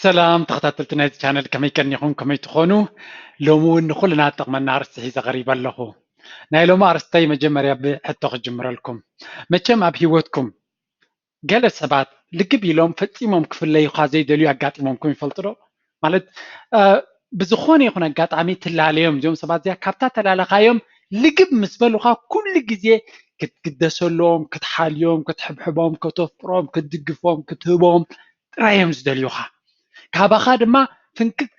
ሰላም ተኸታተልቲ ናይዚ ቻነል፣ ከመይ ቀኒኹም? ከመይ ትኾኑ? ሎሚ እውን ንኹልና ትጠቕመና ኣርእስቲ ሒዘ ቀሪበ ኣለኹ። ናይ ሎሚ ኣርእስተይ መጀመርያ ብሕቶ ክጅምረልኩም። መቸም ኣብ ህይወትኩም ገለ ሰባት ልግብ ኢሎም ፈጺሞም ክፍለዩኻ ዘይደልዩ ኣጋጢሞምኩም ይፈልጡ ዶ? ማለት ብዝኾነ ይኹን ኣጋጣሚ ትላለዮም እዚኦም ሰባት እዚኣ፣ ካብታ ተላለኻዮም ልግብ ምስ በሉኻ ኩሉ ግዜ ክትግደሰሎም፣ ክትሓልዮም፣ ክትሕብሕቦም፣ ከተፍቅሮም፣ ክትድግፎም፣ ክትህቦም ጥራይ እዮም ዝደልዩኻ። ካባኻ ድማ ፍንክት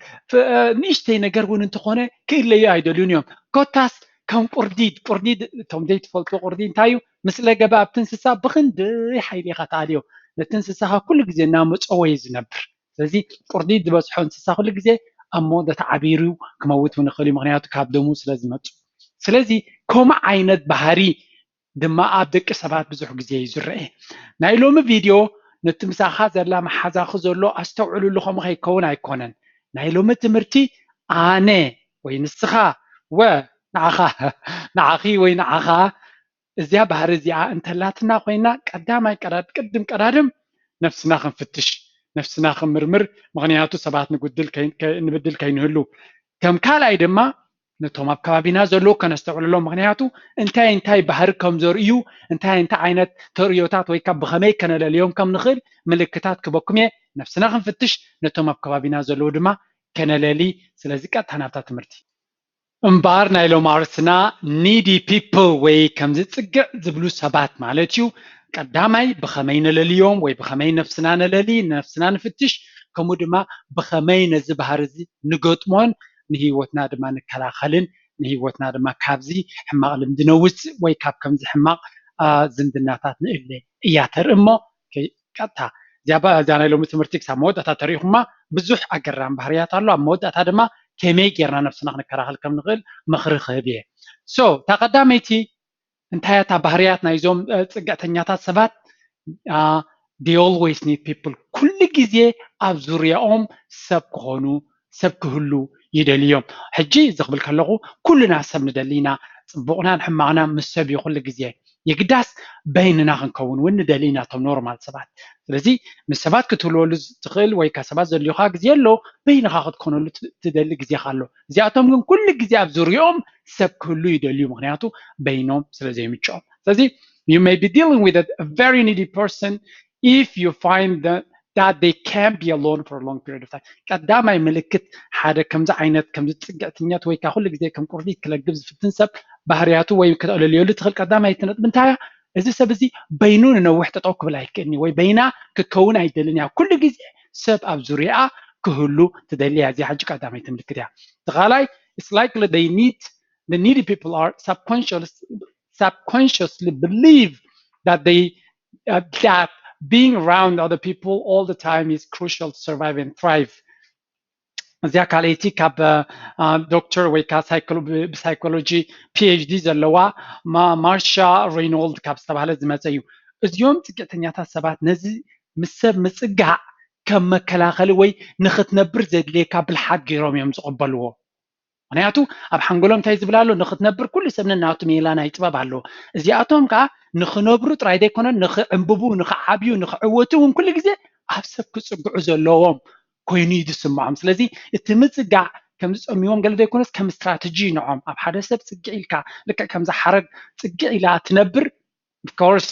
ንእሽተይ ነገር እውን እንተኾነ ክእለዩ ኣይደልዩን እዮም። ኮታስ ከም ቁርዲድ፣ ቁርዲድ እቶም ዘይትፈልጡ ቁርዲድ እንታይ እዩ? ምስ ለገበ ኣብቲ እንስሳ ብኽንደይ ሓይሊ ኢኻ ትኣልዮ፣ ነቲ እንስሳኻ ኩሉ ግዜ እናመጸወ እዩ ዝነብር። ስለዚ ቁርዲድ ዝበዝሖ እንስሳ ኩሉ ግዜ ኣብ መወዳእታ ዓቢሩ ክመውት እውን ይኽእል እዩ፣ ምኽንያቱ ካብ ደሙ ስለ ዝመጹ። ስለዚ ከምኡ ዓይነት ባህሪ ድማ ኣብ ደቂ ሰባት ብዙሕ ግዜ እዩ ዝረአ። ናይ ሎሚ ቪድዮ ነቲ ምሳኻ ዘላ መሓዛኺ ዘሎ ኣስተውዕልሉ ከምኡ ከይከውን ኣይኮነን። ናይ ሎሚ ትምህርቲ ኣነ ወይ ንስኻ ወ ንዓኻ ንዓኺ ወይ ንዓኻ እዚኣ ባህሪ እዚኣ እንተላትና ኮይና ቀዳማይ ቀዳድ ቅድም ቀዳድም ነፍስና ክንፍትሽ፣ ነፍስና ክንምርምር። ምኽንያቱ ሰባት ንጉድል ንብድል ከይንህሉ፣ ከም ካልኣይ ድማ ነቶም ኣብ ከባቢና ዘለዉ ከነስተውዕልሎም። ምኽንያቱ እንታይ እንታይ ባህሪ ከም ዘርእዩ፣ እንታይ እንታይ ዓይነት ተርእዮታት ወይ ካብ ብኸመይ ከነለልዮም ከም ንኽእል ምልክታት ክበኩም እየ። ነፍስና ክንፍትሽ፣ ነቶም ኣብ ከባቢና ዘለዉ ድማ ከነለሊ። ስለዚ ቀጥታ ናብታ ትምህርቲ። እምበኣር ናይ ሎም ኣርእስትና needy people ወይ ከምዚ ጽግዕ ዝብሉ ሰባት ማለት እዩ። ቀዳማይ ብኸመይ ነለልዮም ወይ ብኸመይ ነፍስና ነለሊ፣ ነፍስና ንፍትሽ፣ ከምኡ ድማ ብኸመይ ነዚ ባህሪ እዚ ንገጥሞን ንህይወትና ድማ ንከላኸልን ንህይወትና ድማ ካብዚ ሕማቕ ልምዲ ነውፅእ ወይ ካብ ከምዚ ሕማቕ ዝምድናታት ንእለ እያ ተርኢ እሞ ቀጥታ እዚኣ እዛ ናይ ሎሚ ትምህርቲ ክሳብ መወዳእታ ተሪኢኹማ ብዙሕ ኣገራሚ ባህርያት ኣሎ። ኣብ መወዳእታ ድማ ከመይ ጌርና ነብስና ክንከላኸል ከም ንኽእል ምኽሪ ክህብ እየ። So እታ ቀዳመይቲ እንታይ እታ ባህርያት ናይዞም ጽግዕተኛታት ሰባት? They always need people፣ ኩሉ ግዜ ኣብ ዙርያኦም ሰብ ክኾኑ ሰብ ክህሉ ይደልዮም። ሕጂ እዚ ክብል ከለኹ ኩልና ሰብ ንደሊ ኢና፣ ጽቡቕናን ሕማቕና ምስ ሰብ እዩ ኩሉ ግዜ። የግዳስ በይንና ክንከውን እውን ንደሊ ኢና እቶም ኖርማል ሰባት። ስለዚ ምስ ሰባት ክትህልወሉ ትኽእል ወይ ካብ ሰባት ዘድልዩኻ ግዜ ኣሎ፣ በይንኻ ክትኮነሉ ትደሊ ግዜኻ ኣሎ። እዚኣቶም ግን ኩሉ ግዜ ኣብ ዙርያኦም ሰብ ክህሉ ይደልዩ፣ ምኽንያቱ በይኖም ስለ ዘይምችኦም። ስለዚ you may be dealing with a very needy person if you find that that they can't be alone for a long period of time። ቀዳማይ ምልክት ሓደ ከምዚ ዓይነት ከምዚ ጽግዕትኛት ወይ ከዓ ኩሉ ግዜ ከም ቁርዲት ክለግብ ዝፍትን ሰብ ባህርያቱ ወይ ከተለልየሉ ትኽእል ቀዳማይቲ ነጥቢ እንታይ እያ? እዚ ሰብ እዚ በይኑ ንነዊሕ ጠጠው ክብል ኣይክእልኒ ወይ በይና ክትከውን ኣይደልን እያ። ኩሉ ግዜ ሰብ ኣብ ዙሪያ ክህሉ ትደሊ እያ። እዚኣ ሕጂ ቀዳመይቲ ምልክት እያ። ተኻላይ it's likely they need the needy people are subconscious subconsciously believe that they uh, that being around other people all the time is crucial to survive and thrive. እዚኣ ካልኣይቲ ካብ ዶክተር ወይ ከዓ ብሳይኮሎጂ ፒኤችዲ ዘለዋ ማርሻ ሬይኖልድ ካብ ዝተባህለ ዝመፀ እዩ። እዚኦም ፅግዕተኛታት ሰባት ነዚ ምስ ሰብ ምፅጋዕ ከም መከላኸሊ ወይ ንክትነብር ዘድልየካ ብልሓት ገይሮም እዮም ዝቕበልዎ። ምክንያቱ ኣብ ሓንጎሎም እንታይ ዝብል ኣሎ? ንክትነብር ኩሉ ሰብ ነናቱ ሜላ ናይ ጥበብ ኣለዎ። እዚኣቶም ከዓ ንክነብሩ ጥራይ ዘይኮነ ንክዕንብቡ፣ ንክዓብዩ፣ ንክዕወቱ እውን ኩሉ ግዜ ኣብ ሰብ ክፅግዑ ዘለዎም ኮይኑ እዩ ዝስምዖም። ስለዚ እቲ ምፅጋዕ ከም ዝፀምዎም ገለ ዘይኮነስ ከም ስትራተጂ ንዖም። ኣብ ሓደ ሰብ ፅግዕ ኢልካ ልክዕ ከምዚ ሓረግ ፅግዕ ኢላ ትነብር። Of course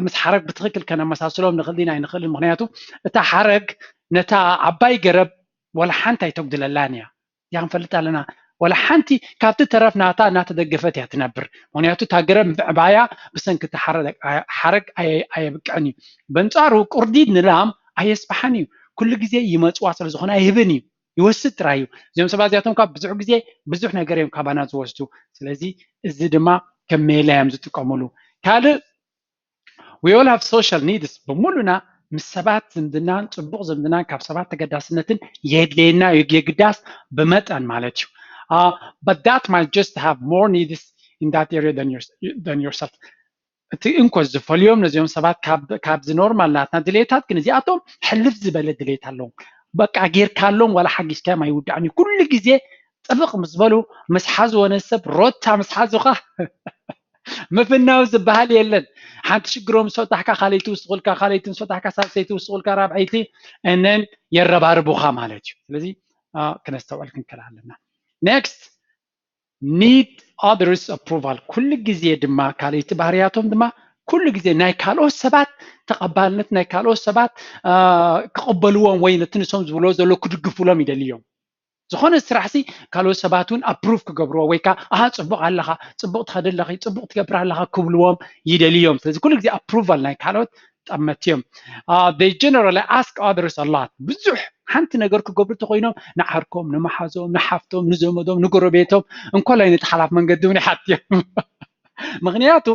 ምስ ሓረግ ብትክክል ከነመሳስሎም ንክእል ዲና ኣይንክእልን? ምክንያቱ እታ ሓረግ ነታ ዓባይ ገረብ ዋላ ሓንቲ ኣይተጉድለላን እያ። እዚኣ ክንፈልጥ ኣለና። ዋላ ሓንቲ ካብቲ ተረፍ ናታ እናተደገፈት እያ ትነብር። ምክንያቱ እታ ገረብ ምዕባያ ብሰንኪ እቲ ሓረግ ኣየብቅዕን እዩ። በንፃሩ ቁርዲድ ንላም ኣየስብሓን እዩ። ኩሉ ግዜ ይመፅዋ ስለ ዝኾነ ኣይህብን እዩ፣ ይወስድ ጥራይ እዩ። እዚኦም ሰባት እዚኣቶም ካብ ብዙሕ ግዜ ብዙሕ ነገር እዮም ካባና ዝወስዱ። ስለዚ እዚ ድማ ከም ሜላ እዮም ዝጥቀምሉ። ካልእ we all have social needs፣ ብምሉና ምስ ሰባት ዝምድናን ፅቡቕ ዝምድናን ካብ ሰባት ተገዳስነትን የድልየና እዩ፣ የግዳስ ብመጠን ማለት እዩ። But that might just have more needs in that area than yourself። እቲ እንኮ ዝፈልዮም ነዚኦም ሰባት ካብዚ ኖርማል ናትና ድሌታት ግን እዚኣቶም ሕልፍ ዝበለ ድሌት ኣለዎም። በቃ ጌርካሎም ዋላ ሓጊዝካዮም ኣይውዳእን እዩ። ኩሉ ግዜ ጥብቕ ምስ በሉ ምስ ሓዝዎ ነሰብ ሮታ ምስ ሓዙኻ ምፍናው ዝበሃል የለን። ሓንቲ ሽግሮም ምስ ፈታሕካ ካልኣይቲ ውስኹልካ፣ ካልኣይቲ ምስ ፈታሕካ ሳልሰይቲ ውስኹልካ፣ ራብዐይቲ እነን የረባርቡኻ ማለት እዩ። ስለዚ ክነስተውዕል ክንክእል ኣለና። Next, need others approval። ኩሉ ግዜ ድማ ካልኣይቲ ባህርያቶም ድማ ኩሉ ግዜ ናይ ካልኦት ሰባት ተቐባልነት፣ ናይ ካልኦት ሰባት ክቕበልዎም ወይ ነቲ ንሶም ዝብሎ ዘሎ ክድግፉሎም ይደልዮም። ዝኾነ ስራሕ ሲ ካልኦት ሰባት እውን ኣፕሩቭ ክገብርዎ ወይ ከዓ ኣሃ ፅቡቕ ኣለኻ፣ ፅቡቕ ትኸዲ ኣለኺ፣ ፅቡቕ ትገብር ኣለኻ ክብልዎም ይደልዮም። ስለዚ ኩሉ ግዜ ኣፕሩቫል ናይ ካልኦት ጠመቲ እዮም። They generally ask others a lot። ብዙሕ ሓንቲ ነገር ክገብሩ ተኮይኖም ንዓርኮም፣ ንመሓዞም፣ ንሓፍቶም፣ ንዘመዶም፣ ንጎረቤቶም እንኮላይ ነቲ ሓላፍ መንገዲ እውን ይሓትዮም። ምክንያቱ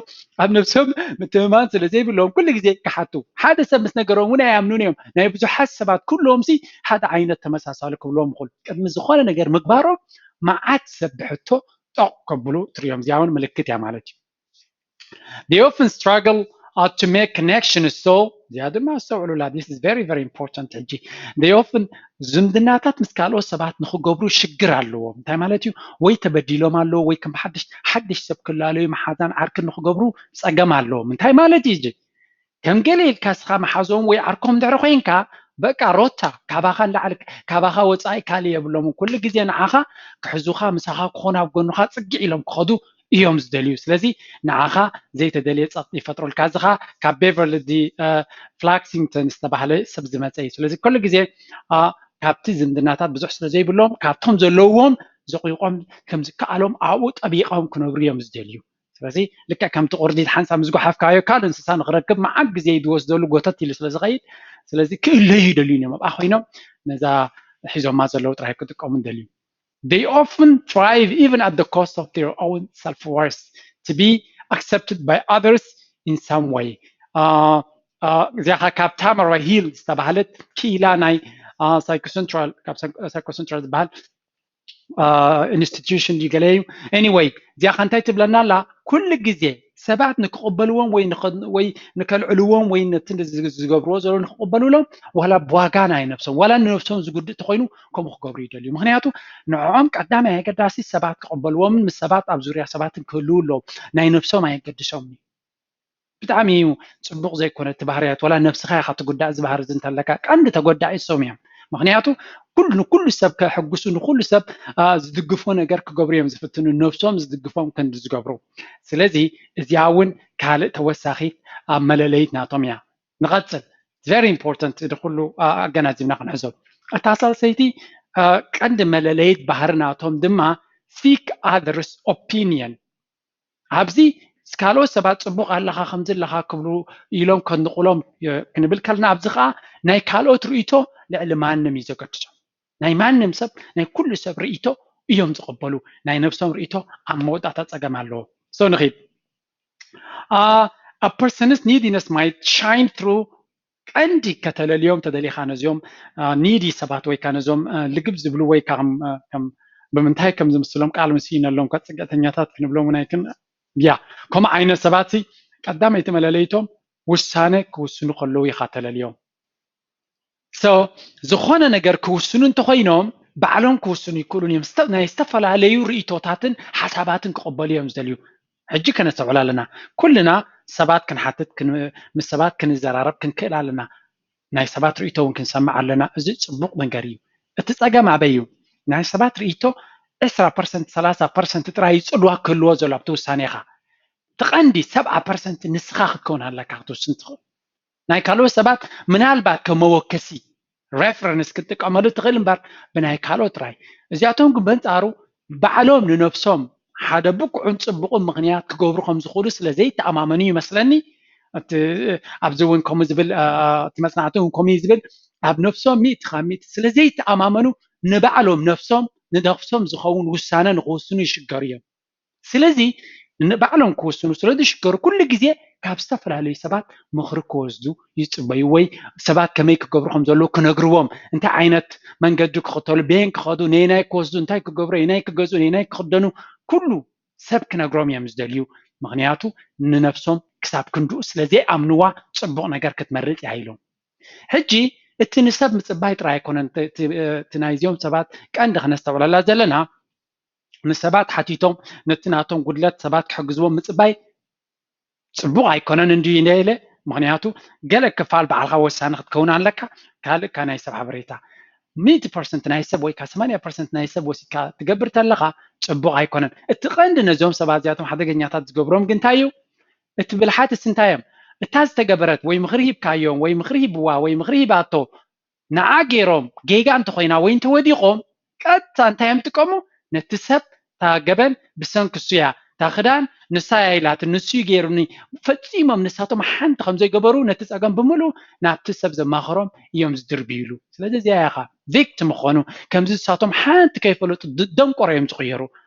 ኣብ ነብሶም ምትእምማን ስለ ዘይብሎም ኩሉ ግዜ ክሓቱ። ሓደ ሰብ ምስ ነገሮም እውን ኣይኣምኑን እዮም። ናይ ብዙሓት ሰባት ኩሎም ሲ ሓደ ዓይነት ተመሳሳሊ ክብሎም ይኽእሉ። ቅድሚ ዝኾነ ነገር ምግባሮም መዓት ሰብ ብሕቶ ጦቕ ከብሉ ትሪኦም። እዚኣ እውን ምልክት እያ ማለት እዩ። They often struggle to make connections. So እዚኣ ድማ ኣስተውዕሉላ። This is very very important። ሕጂ they often ዝምድናታት ምስ ካልኦት ሰባት ንክገብሩ ሽግር ኣለዎም። እንታይ ማለት እዩ? ወይ ተበዲሎም ኣለዉ ወይ ከም ሓድሽ ሓድሽ ሰብ ክላለዩ መሓዛን ዓርክን ንክገብሩ ፀገም ኣለዎም። እንታይ ማለት እዩ? ከም ገለ ኢልካ ስኻ መሓዞም ወይ ዓርኮም ድሕሪ ኮይንካ በቃ ሮታ ካባኻ ንላዕሊ ካባኻ ወፃኢ ካልእ የብሎምን። ኩሉ ግዜ ንዓኻ ክሕዙኻ ምሳኻ ክኾኑ ኣብ ጎንኻ ፅግዕ ኢሎም ክኸዱ እዮም ዝደልዩ። ስለዚ ንዓኻ ዘይተደልየ ፀቕጢ ይፈጥሩልካ። እዚ ኸዓ ካብ ቤቨርሊ ዲ ፍላክሲንግተን ዝተባህለ ሰብ ዝመፀ እዩ። ስለዚ ኩሉ ግዜ ካብቲ ዝምድናታት ብዙሕ ስለ ዘይብሎም ካብቶም ዘለዎም ዘቑቖም ከም ዝከኣሎም ኣብኡ ጠቢቖም ክነብሩ እዮም ዝደልዩ። ስለዚ ልክዕ ከምቲ ቁርዲድ ሓንሳብ ምስ ጓሓፍካዮ ካልእ እንስሳ ንክረክብ መዓት ግዜ እዩ ዝወስደሉ ጎተት ኢሉ ስለ ዝኸይድ። ስለዚ ክእለዩ ይደልዩ እዮም ኣብኣ ኮይኖም ነዛ ሒዞማ ዘለዉ ጥራይ ክጥቀሙ ይደልዩ። They often strive even at the cost of their own self-worth to be accepted by others in some way. እዚኣ ካብ ታመራ ሂል ዝተባህለት ክኢላ ናይ ሳይኮሰንትራል ካብ ሳይኮሰንትራል ዝበሃል ኢንስቲትዩሽን ድዩ ገለ እዩ። Anyway እዚኣ ከ እንታይ ትብለና ኣላ? ኩሉ ግዜ ሰባት ንክቕበልዎም ወይ ወይ ንከልዕልዎም ወይ ነቲ ዝገብርዎ ዘለዉ ንክቕበልሎም ዋላ ብዋጋ ናይ ነብሶም ዋላ ንነብሶም ዝጉድእ ተኮይኑ ከምኡ ክገብሩ ይደልዩ። ምክንያቱ ንዕኦም ቀዳማይ ኣገዳሲ ሰባት ክቕበልዎምን ምስ ሰባት ኣብ ዙርያ ሰባትን ክህልዉ ኣለዎም። ናይ ነብሶም ኣየገድሶምን እዩ። ብጣዕሚ እዩ ፅቡቕ ዘይኮነ እቲ ባህርያት። ዋላ ነብስኻ ኢኻ ትጉዳእ። እዚ ባህሪ እዚ እንተለካ ቀንዲ ተጎዳኢ እሶም እዮም። ምክንያቱ ኩሉ ንኩሉ ሰብ ከሕጉሱ ንኩሉ ሰብ ዝድግፎ ነገር ክገብሩ እዮም ዝፍትኑ፣ ነብሶም ዝድግፎም ክንዲ ዝገብሩ። ስለዚ እዚኣ እውን ካልእ ተወሳኺት ኣብ መለለይት ናቶም እያ። ንቐፅል። Very important። እዚ ኩሉ ኣገናዚብና ክንሕዞ። እታ ሳልሰይቲ ቀንዲ መለለይት ባህሪ ናቶም ድማ seek others opinion። ኣብዚ ካልኦት ሰባት ፅቡቕ ኣለኻ ከምዚ ኣለኻ ክብሉ ኢሎም ከንቁሎም ክንብል ከለና ኣብዚ ከዓ ናይ ካልኦት ርእይቶ ልዕሊ ማንም እዩ ዘገድሶም። ናይ ማንም ሰብ ናይ ኩሉ ሰብ ርእይቶ እዮም ዝቕበሉ። ናይ ነብሶም ርእይቶ ኣብ መወዳእታ ፀገም ኣለዎ። So ንኺድ። A person's neediness might shine through ቀንዲ ከተለልዮም ተደሊኻ ነዚኦም ኒዲ ሰባት ወይ ከዓ ነዞም ልግብ ዝብሉ ወይ ከዓ ብምንታይ ከም ዝምስሎም ቃል ምስ ይነሎም ከፅግዕተኛታት ክንብሎም እውን ኣይክን ያ ከምኡ ዓይነት ሰባት ቀዳመይቲ መለለይቶም ውሳነ ክውስኑ ከለዉ ኢኻ ተለልዮም። So ዝኾነ ነገር ክውስኑ እንተኮይኖም ባዕሎም ክውስኑ ይክእሉን እዮም። ናይ ዝተፈላለዩ ርእይቶታትን ሓሳባትን ክቕበሉ እዮም ዝደልዩ። ሕጂ ከነስተውዕል ኣለና። ኩልና ሰባት ክንሓትት ምስ ሰባት ክንዘራረብ ክንክእል ኣለና። ናይ ሰባት ርእይቶ እውን ክንሰምዕ ኣለና። እዚ ፅቡቕ ነገር እዩ። እቲ ፀገም ኣበይ እዩ? ናይ ሰባት ርእይቶ ዕስራ ፐርሰንት ሰላሳ ፐርሰንት ጥራይ እዩ ፅልዋ ክህልዎ ዘሎ ኣብቲ ውሳኔኻ። እቲ ቀንዲ ሰብዓ ፐርሰንት ንስኻ ክትከውን ኣለካ ክትውስን ትኽእል። ናይ ካልኦት ሰባት ምናልባት ከም መወከሲ ሬፈረንስ ክትጥቀመሉ ትኽእል እምበር ብናይ ካልኦት ጥራይ። እዚኣቶም ግን በንጻሩ ባዕሎም ንነብሶም ሓደ ብቁዕን ጽቡቕን ምኽንያት ክገብሩ ከም ዝኽእሉ ስለ ዘይተኣማመኑ ይመስለኒ። ኣብዚ እውን ከምኡ ዝብል እቲ መጽናዕቲ እውን ከምኡ እዩ ዝብል ኣብ ነብሶም ሚእቲ ካብ ሚእቲ ስለ ዘይተኣማመኑ ንባዕሎም ነብሶም ንነብሶም ዝኸውን ውሳነ ንክውስኑ ይሽገሩ እዮም። ስለዚ ንባዕሎም ክውስኑ ስለ ዝሽገሩ ኩሉ ግዜ ካብ ዝተፈላለዩ ሰባት ምኽሪ ክወስዱ ይፅበዩ ወይ ሰባት ከመይ ክገብሩ ከም ዘለዉ ክነግርዎም እንታይ ዓይነት መንገዲ ክኽተሉ በየን ክኸዱ ነየናይ ክወስዱ እንታይ ክገብሩ የናይ ክገዝኡ ነየናይ ክኽደኑ ኩሉ ሰብ ክነግሮም እዮም ዝደልዩ። ምክንያቱ ንነብሶም ክሳብ ክንድኡ ስለ ዘይኣምንዋ ፅቡቕ ነገር ክትመርፅ እያ ኢሎም። ሕጂ እቲ ንሰብ ምፅባይ ጥራይ ኣይኮነን እቲ ናይዚኦም ሰባት ቀንዲ ክነስተውዕለላ ዘለና ንሰባት ሓቲቶም ነቲ ናቶም ጉድለት ሰባት ክሕግዝዎም ምፅባይ ፅቡቕ ኣይኮነን እንድዩ ኢለ ኢለ። ምክንያቱ ገለ ክፋል ባዕልካ ወሳኒ ክትከውን ኣለካ። ካልእ ካ ናይ ሰብ ሓበሬታ ሚእቲ ፐርሰንት ናይ ሰብ ወይ ካ ሰማንያ ፐርሰንት ናይ ሰብ ወሲድካ ትገብር ተለካ ፅቡቕ ኣይኮነን። እቲ ቀንዲ ነዞም ሰባት እዚኣቶም ሓደገኛታት ዝገብሮም ግን እንታይ እዩ? እቲ ብልሓትስ እንታይ እዮም? እታ ዝተገበረት ወይ ምኽሪ ሂብካዮም ወይ ምኽሪ ሂብዋ ወይ ምኽሪ ሂባቶ ንዓ ገይሮም ጌጋ እንተኮይና ወይ እንተወዲቆም ቀጥታ እንታይ እዮም ጥቀሙ? ነቲ ሰብ እታ ገበን ብሰንኪ እሱ እያ፣ እታ ክዳን ንሳ እያ ኢላት ንሱ እዩ ገይሩኒ። ፈፂሞም ንሳቶም ሓንቲ ከም ዘይገበሩ ነቲ ፀገም ብምሉ ናብቲ ሰብ ዘማኸሮም እዮም ዝድርብይሉ። ስለዚ እዚኣ ኢኻ ቪክቲም ምኾኑ ከምዚ ንሳቶም ሓንቲ ከይፈለጡ ደንቆሮ እዮም ዝቕየሩ።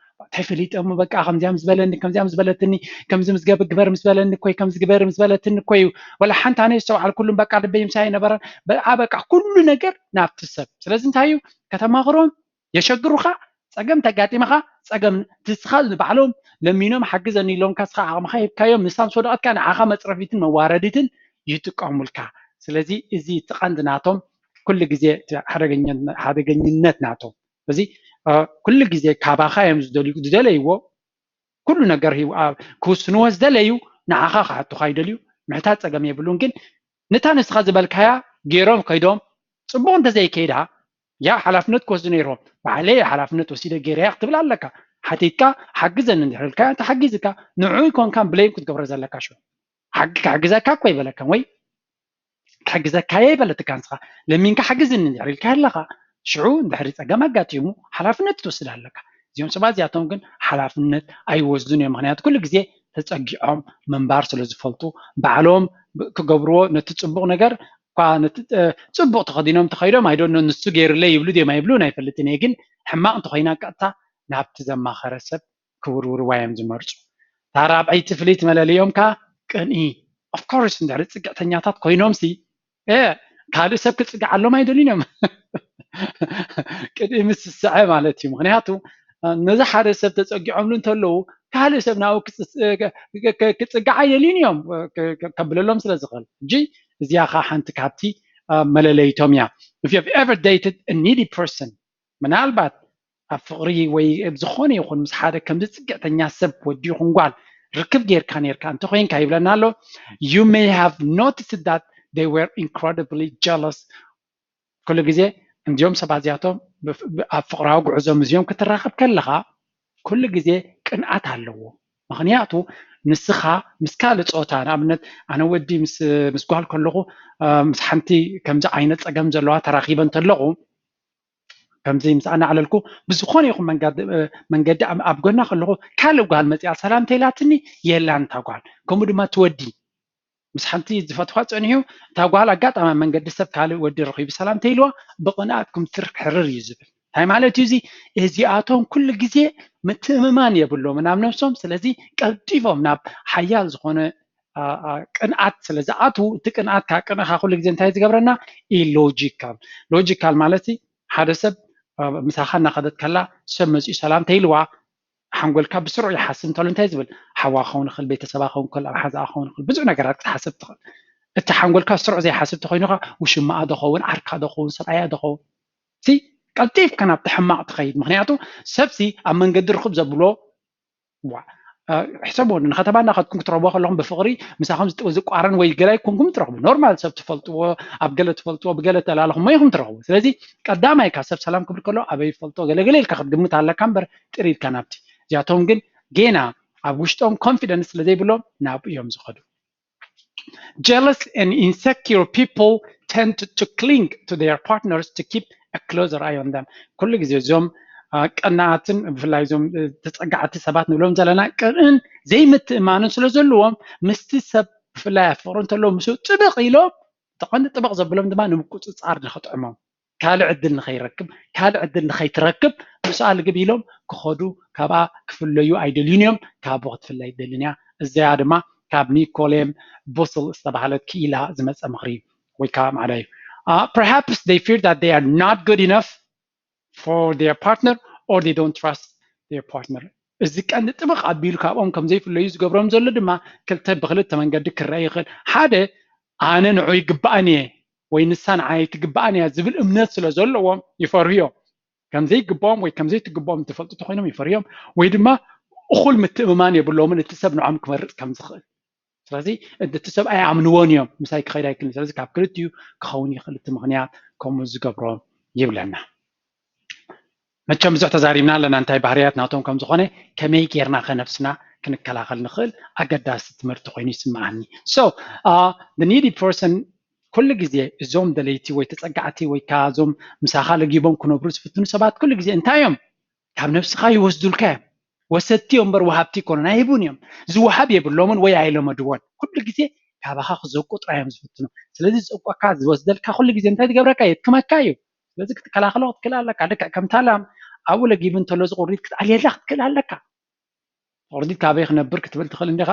እንታይ ፈሊጦም በቃ ከምዚኣም ዝበለኒ ከምዚኣም ዝበለትኒ ከምዚ ምስ ገብ ግበር ምስ በለኒ እኮይ ከምዚ ግበር ምስ በለትኒ እኮ እዩ። ወላ ሓንቲ ኣነ ዝተባዕልኩሉም በቃ ልበይ ምሳይ ነበረ። በቃ በቃ ኩሉ ነገር ናብቲ ሰብ። ስለዚ እንታይ እዩ ከተማኽሮም የሸግሩኻ። ፀገም ተጋጢመኻ ፀገም ትስኻ ባዕሎም ለሚኖም ሓግዘኒ ኢሎምካ ስኻ ዓቕምኻ ሂብካዮም ንሳም ስወደቐትካ ንዓኻ መፅረፊትን መዋረዲትን ይጥቀሙልካ። ስለዚ እዚ እቲ ቀንዲ ናቶም ኩሉ ግዜ ሓደገኝነት ናቶም እዚ ኩሉ ግዜ ካባኻ እዮም ዝደልዩ ዝደለይዎ ኩሉ ነገር ክውስንዎ ዝደለዩ ንዓኻ ክሓቱኻ ይደልዩ። ምሕታት ፀገም የብሉን ግን ንታ ንስኻ ዝበልካያ ገይሮም ከይዶም ፅቡቕ እንተዘይከይዳ ያ ሓላፍነት ክወስዱ ነይርዎም። ባዕለይ ሓላፍነት ወሲደ ገይረያ ክትብል ኣለካ። ሓቲትካ ሓግዘኒ እንድሕር ኢልካዮ ተሓጊዝካ ንዑ ይኮንካ ብለይም ክትገብሮ ዘለካ ሽዑ ሓጊ ክሕግዘካ እኮ ይበለካን ወይ ክሕግዘካ እየ ይበለትካ ንስኻ ለሚንካ ሓግዝኒ እንድሕር ኢልካ ኣለኻ ሽዑ እንድሕሪ ፀገም ኣጋጢሙ ሓላፍነት ክትወስድ ኣለካ። እዚኦም ሰባት እዚኣቶም ግን ሓላፍነት ኣይወስዱን እዮም። ምክንያቱ ኩሉ ግዜ ተፀጊዖም ምንባር ስለ ዝፈልጡ ባዕሎም ክገብርዎ ነቲ ፅቡቕ ነገር እኳ ፅቡቕ ተኸዲኖም ተኸይዶም ኣይደኖ ንሱ ገይርለይ ይብሉ ድዮም ኣይብሉን ኣይፈልጥን እየ። ግን ሕማቕ እንተኮይና ቀጥታ ናብቲ ዘማኸረ ሰብ ክውርውርዋ እዮም ዝመርፁ። እታ ራብዐይቲ ፍልይቲ መለለዮም ከዓ ቅንኢ። ኦፍኮርስ እንድሕሪ ፅግዕተኛታት ኮይኖም ሲ ካልእ ሰብ ክፅግዓሎም ኣይደልዩን እዮም። ቅንኢ ምስ ዝስዐ ማለት እዩ። ምክንያቱ ነዚ ሓደ ሰብ ተፀጊዖምሉ እንተለዉ ካልእ ሰብ ናብኡ ክፅጋዕ ኣይደልዩን እዮም ከብለሎም ስለ ዝኽእል። ሕጂ እዚኣ ከዓ ሓንቲ ካብቲ መለለይቶም እያ። If you have ever dated a needy person ምናልባት ኣብ ፍቕሪ ወይ ኣብ ዝኾነ ይኹን ምስ ሓደ ከምዚ ፅግዕተኛ ሰብ ወዲ ይኹን ጓል ርክብ ጌርካ ኔርካ እንተኮይንካ ይብለና ኣሎ you may have noticed that they were incredibly jealous። ኩሉ ግዜ እንዲኦም ሰባት እዚኣቶም ኣብ ፍቕራዊ ጉዕዞ ምስዚኦም ክትራኸብ ከለኻ ኩሉ ግዜ ቅንኣት ኣለዎ። ምክንያቱ ንስኻ ምስ ካልእ ፆታ ንኣብነት ኣነ ወዲ ምስ ጓል ከለኹ ምስ ሓንቲ ከምዚ ዓይነት ፀገም ዘለዋ ተራኺበ እንተለኹ ከምዚ ምስ ኣናዕለልኩ ብዝኾነ ይኹን መንገዲ ኣብ ጎና ከለኹ ካልእ ጓል መፂኣ ሰላም ተይላትኒ የላን እታ ጓል ከምኡ ድማ ትወዲ ምስ ሓንቲ ዝፈትዋ ፀኒሑ እታ ጓል ኣጋጣሚ መንገዲ ሰብ ካልእ ወዲ ረኺቡ ሰላም ተይልዋ ብቕንኣት ክምትር ክሕርር እዩ ዝብል እንታይ ማለት እዩ እዚ እዚኣቶም ኩሉ ግዜ ምትእምማን የብሎምን ኣብ ነብሶም ስለዚ ቀልጢፎም ናብ ሓያል ዝኾነ ቅንኣት ስለ ዝኣትዉ እቲ ቅንኣት ካብ ቅንእኻ ኩሉ ግዜ እንታይ ዝገብረና ኢሎጂካል ሎጂካል ማለት ሓደ ሰብ ምሳኻ እናኸደት ከላ ሰብ መፂኡ ሰላም ተይልዋ ሓንጎልካ ብስሩዕ ይሓስብ እንተሎ እንታይ ዝብል ሓዋ ክኸውን ይኽእል ቤተሰባ ክኸውን ይኽእል ኣብ ሓዛኣ ክኸውን ይኽእል ብዙሕ ነገራት ክትሓስብ ትኽእል እቲ ሓንጎልካ ስሩዕ ዘይሓስብ ተኮይኑኻ ውሽማኣ ዶ ኸውን ዓርካ ዶ ኸውን ሰብኣያ ዶ ኸውን ሲ ቀልጢፍካ ናብቲ ሕማቕ ትኸይድ ምክንያቱ ሰብሲ ኣብ መንገዲ ርክብ ዘብሎ ሕሰቡ ንከተማ እናኸድኩም ክትረኽቦ ከለኹም ብፍቕሪ ምሳኹም ዝቋረን ወይ ገላይ ኮንኩም ትረኽቡ ኖርማል ሰብ ትፈልጥዎ ኣብ ገለ ትፈልጥዎ ብገለ ተላለኹሞ ኢኹም ትረኽቡ ስለዚ ቀዳማይ ካብ ሰብ ሰላም ክብል ከሎ ኣበይ ይፈልጦ ገለገለ ኢልካ ክትግምት ኣለካ እምበር ጥር ኢልካ ናብቲ እዚኣቶም ግን ጌና ኣብ ውሽጦም ኮንፊደንስ ስለ ዘይብሎም ናብ እዮም ዝኸዱ jealous and insecure people tend to, to cling to their partners to keep a closer eye on them ኩሉ ግዜ እዞም ቀናኣትን ብፍላይ እዞም ተፀጋዕቲ ሰባት ንብሎም ዘለና ቅንእን ዘይምትእማንን ስለ ዘለዎም ምስቲ ሰብ ብፍላይ ኣብ ፍቅሪ እንተለዉ ምስኡ ጥብቕ ኢሎም ተቐንዲ ጥብቕ ዘብሎም ድማ ንምቁፅፃር ንክጥዕሞም ካልእ ዕድል ንኸይረክብ ካልእ ዕድል ንኸይትረክብ ምስኣ ልግብ ኢሎም ክኸዱ ካብኣ ክፍለዩ ኣይደልዩን እዮም ካብ ክትፍለይ ደልን እያ እዚኣ ድማ ካብ ኒኮሌም ቡስል ዝተባሃለት ክኢላ ዝመፀ ምኽሪ ወይ ከዓ ማዕዳ እዩ perhaps they feel that they are not good enough for their partner or they don't trust their partner እዚ ቀንዲ ጥብቕ ኣቢሉ ካብኦም ከም ዘይፍለዩ ዝገብሮም ዘሎ ድማ ክልተ ብክልተ መንገዲ ክረአ ይኽእል ሓደ ኣነ ንዑ ይግባእን እየ ወይ ንሳ ንዓይ ትግባእን እያ ዝብል እምነት ስለ ዘለዎም ይፈርሁ እዮም ከም ዘይግባኦም ወይ ከም ዘይትግባኦም ዝፈልጡ ተኮይኖም ይፈርሁ እዮም ወይ ድማ እኹል ምትእምማን የብሎምን እቲ ሰብ ንዖም ክመርፅ ከም ዝኽእል ስለዚ እቲ ሰብ ኣይኣምንዎን እዮም፣ ምሳይ ክኸይድ ኣይክልን። ስለዚ ካብ ክልቲኡ ክኸውን ይኽእል እቲ ምኽንያት ከምኡ ዝገብሮ ይብለና። መቸም ብዙሕ ተዛሪብና ኣለና፣ እንታይ ባህርያት ናቶም ከም ዝኾነ፣ ከመይ ጌርና ከነብስና ክንከላኸል ንኽእል ኣገዳሲ ትምህርቲ ኮይኑ ይስምዓኒ። So the needy person ኩሉ ግዜ እዞም ደለይቲ ወይ ተጸጋዕቲ ወይ ከዓ እዞም ምሳኻ ለጊቦም ክነብሩ ዝፍትኑ ሰባት ኩሉ ግዜ እንታይ እዮም? ካብ ነብስኻ ይወስዱልካ እዮም። ወሰድቲ እዮም እምበር ወሃብቲ ይኮኑን፣ ኣይህቡን እዮም። ዝወሃብ የብሎምን ወይ ኣይለመድዎን። ኩሉ ግዜ ካባኻ ክዘቁ ጥራይ እዮም ዝፍትኑ። ስለዚ ዝዘቁካ ዝወስደልካ ኩሉ ግዜ እንታይ ትገብረካ? የድክመካ እዩ። ስለዚ ክትከላኸሎ ክትክእል ኣለካ። ልክዕ ከምታ ላም ኣብኡ ለጊቡ እንተሎ ዝቁሪት ክትኣልየላ ክትክእል ኣለካ። ቁርዲት ካበይ ክነብር ክትብል ትኽእል እንዲኻ?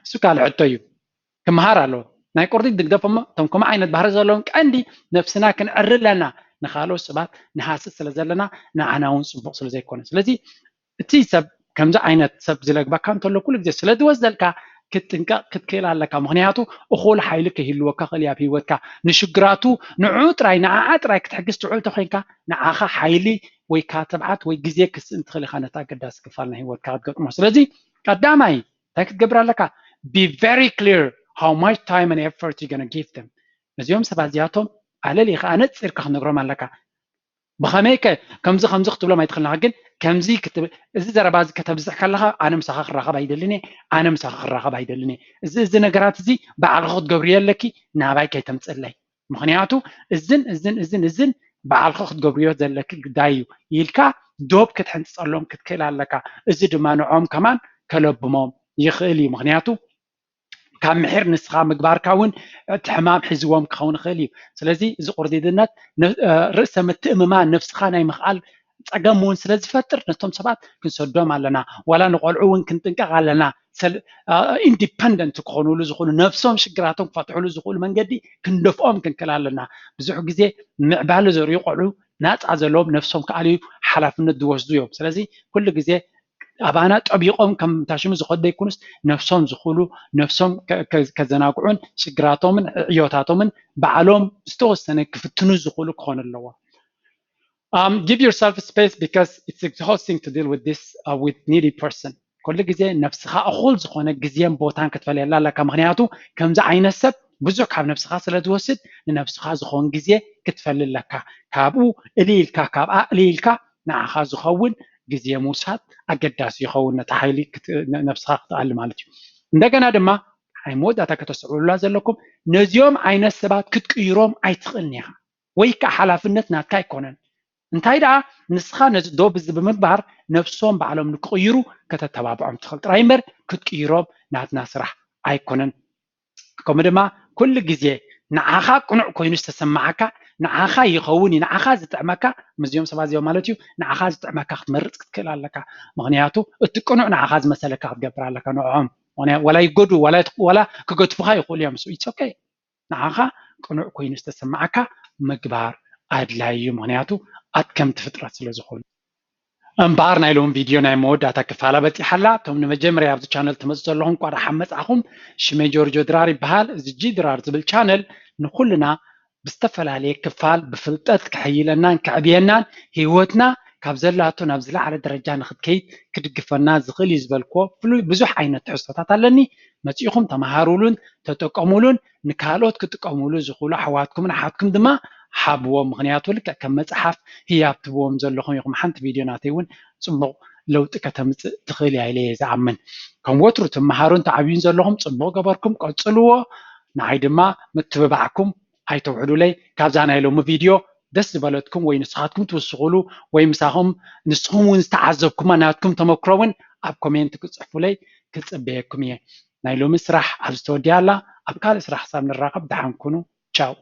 እሱ ካልእ ሕቶ እዩ። ክመሃር ኣለዎ። ናይ ቁርዲት ድግደፍ እሞ እቶም ከምኡ ዓይነት ባህሪ ዘለዎም ቀንዲ ነብስና ክንዕሪ ኣለና። ንኻልኦት ሰባት ንሃስስ ስለ ዘለና ንዓና እውን ፅቡቕ ስለ ዘይኮነ። ስለዚ እቲ ሰብ ከምዚ ዓይነት ሰብ ዝለግበካ እንተሎ ኩሉ ግዜ ስለ ዝወስደልካ ክትጥንቀቕ ክትክእል ኣለካ። ምኽንያቱ እኹል ሓይሊ ከይህልወካ ክእል ኣብ ህይወትካ ንሽግራቱ ንዑ ጥራይ ንዓዓ ጥራይ ክትሕግዝ ትውዕል ተኮይንካ ንዓኻ ሓይሊ ወይ ከዓ ትብዓት ወይ ግዜ ክስእን ትኽእል ኢኻ ነቲ ኣገዳሲ ክፋል ናይ ህይወትካ ክትገጥሞ። ስለዚ ቀዳማይ እንታይ ክትገብር ኣለካ? Be very clear how much time and effort you gonna give them። ነዚኦም ሰባት እዚኣቶም ኣለሊኻ ኣነፂርካ ክትነግሮም ኣለካ። ብኸመይ ከ ከምዚ ከምዚ ክትብሎም ኣይትኽእልን ኢኻ፣ ግን ከምዚ ክትብል፣ እዚ ዘረባ እዚ ከተብዝሕ ከለኻ ኣነ ምሳኻ ክራኸብ ኣይደልን እየ፣ ኣነ ምሳኻ ክራኸብ ኣይደልን እየ። እዚ እዚ ነገራት እዚ ባዕልኺ ክትገብርዮ ኣለኪ፣ ናባይ ከይተምፅእለይ። ምኽንያቱ እዝን እዝን እዝን እዝን ባዕልኺ ክትገብርዮ ዘለኪ ግዳይ እዩ ኢልካ ዶብ ክትሕንፅፀሎም ክትክእል ኣለካ። እዚ ድማ ንዖም ከማን ከለብሞም ይኽእል እዩ። ምኽንያቱ ካብ ምሒር ንስኻ ምግባርካ እውን እቲ ሕማም ሒዝዎም ክኸውን ይኽእል እዩ። ስለዚ እዚ ቁርዲድነት ነ- እ፣ ርእሰ ምትእምማን ነብስኻ ናይ ምኽኣል ፀገም እውን ስለ ዝፈጥር ነቶም ሰባት ክንሰዶም ኣለና። ዋላ ንቆልዑ እውን ክንጥንቀቕ ኣለና። ሰል- እ፣ ኢንዲፐንደንት ክኾኑሉ ዝኽእሉ ነብሶም ሽግራቶም ክፈትሕሉ ዝኽእሉ መንገዲ ክንደፍኦም ክንክእል ኣለና። ብዙሕ ግዜ ምዕባለ ዘርእዩ ቆልዑ ናፃ ዘለዎም ነብሶም ክኣልዩ ሓላፍነት ዝወስዱ እዮም። ስለዚ ኩሉ ግዜ ኣባና ጠቢቖም ከም ታሽሙ ዝኸዱ ዘይኮኑስ ነብሶም ዝኽእሉ ነብሶም ከ- ከ- ከዘናግዑን ሽግራቶምን ዕዮታቶምን ባዕሎም ዝተወሰነ ክፍትኑ ዝኽእሉ ክኾኑ ኣለዎ። Um, give yourself space because it's exhausting to deal with this uh, with needy person። ኩሉ ግዜ ነብስኻ እኹል ዝኾነ ግዜን ቦታን ክትፈልየላ ኣለካ። ምኽንያቱ ከምዚ ዓይነት ሰብ ብዙሕ ካብ ነብስኻ ስለ ዝወስድ ንነብስኻ ዝኾን ግዜ ክትፈሊ ኣለካ። ካብኡ እልይ ኢልካ ካብኣ እልይ ኢልካ ንዓኻ ዝኸውን ግዜ ምውሳድ ኣገዳሲ ይኸውን። ነቲ ሓይሊ ክት- ነ- ነብስኻ ክትኣሊ ማለት እዩ። እንደገና ድማ ናይ መወዳእታ ከተስተውዕሉላ ዘለኩም ነዚኦም ዓይነት ሰባት ክትቅይሮም ኣይትኽእልን ኢኻ። ወይ ከዓ ሓላፍነት ናትካ ኣይኮነን። እንታይ ደኣ ንስኻ ነዚ ዶብ እዚ ብምግባር ነብሶም ባዕሎም ንክቕይሩ ከተተባብዖም ትኽእል ጥራይ እምበር ክትቅይሮም ናትና ስራሕ ኣይኮነን። ከምኡ ድማ ኩሉ ግዜ ንዓኻ ቅኑዕ ኮይኑ ዝተሰማዓካ ንዓኻ ይኸውን እዩ ንዓኻ ዝጥዕመካ ምስዚኦም ሰባት እዚኦም ማለት እዩ ንዓኻ ዝጥዕመካ ክትመርፅ ክትክእል ኣለካ። ምኽንያቱ እቲ ቅኑዕ ንዓኻ ዝመሰለካ ክትገብር ኣለካ ንዕኦም። ዋላ ይጎዱ ዋላ ክገድፉኻ ይኽእሉ እዮም። It's okay። ንዓኻ ቅኑዕ ኮይኑ ዝተሰማዓካ ምግባር ኣድላይ እዩ። ምኽንያቱ ኣትከምቲ ፍጥረት ስለ ዝኾኑ። እምበኣር ናይ ሎም ቪድዮ ናይ መወዳእታ ክፋላ በፂሓላ። እቶም ንመጀመርያ ኣብዚ ቻነል ትመፁ ዘለኹም እንኳ ደሓን መፃኹም። ሽመይ ጆርጆ ድራር ይበሃል። እዚ ጂ ድራር ዝብል ቻነል ንኩልና ብዝተፈላለየ ክፋል ብፍልጠት ክሕይለናን ከዕብየናን ህይወትና ካብ ዘላቶ ናብ ዝለዓለ ደረጃ ንክትከይድ ክድግፈና ዝኽእል እዩ ዝበልክዎ ፍሉይ ብዙሕ ዓይነት ትሕዝቶታት ኣለኒ። መፂእኹም ተመሃሩሉን ተጠቀሙሉን ንካልኦት ክጥቀሙሉ ዝኽእሉ ኣሕዋትኩምን ኣሓትኩም ድማ ሓብዎም። ምኽንያቱ ልክዕ ከም መፅሓፍ ህያብ ትብዎም ዘለኹም ኢኹም። ሓንቲ ቪድዮ ናተይ እውን ፅቡቕ ለውጢ ከተምፅእ ትኽእል እያ ኢለ እየ ዝኣምን። ከም ወትሩ ትመሃሩን ተዓብዩን ዘለኹም ፅቡቕ ገበርኩም ቀፅልዎ። ንዓይ ድማ ምትብባዕኩም ኣይተውሕዱለይ። ካብዛ ናይ ሎሚ ቪድዮ ደስ ዝበለትኩም ወይ ንስኻትኩም ትውስኹሉ ወይ ምሳኹም ንስኹም እውን ዝተዓዘብኩማ ናትኩም ተመክሮ እውን ኣብ ኮሜንት ክፅሕፉለይ ክፅበየኩም እየ። ናይ ሎሚ ስራሕ ኣብዚ ተወዲኣ ኣላ። ኣብ ካልእ ስራሕ ክሳብ ንራኸብ ደሓን ኩኑ። ቻው።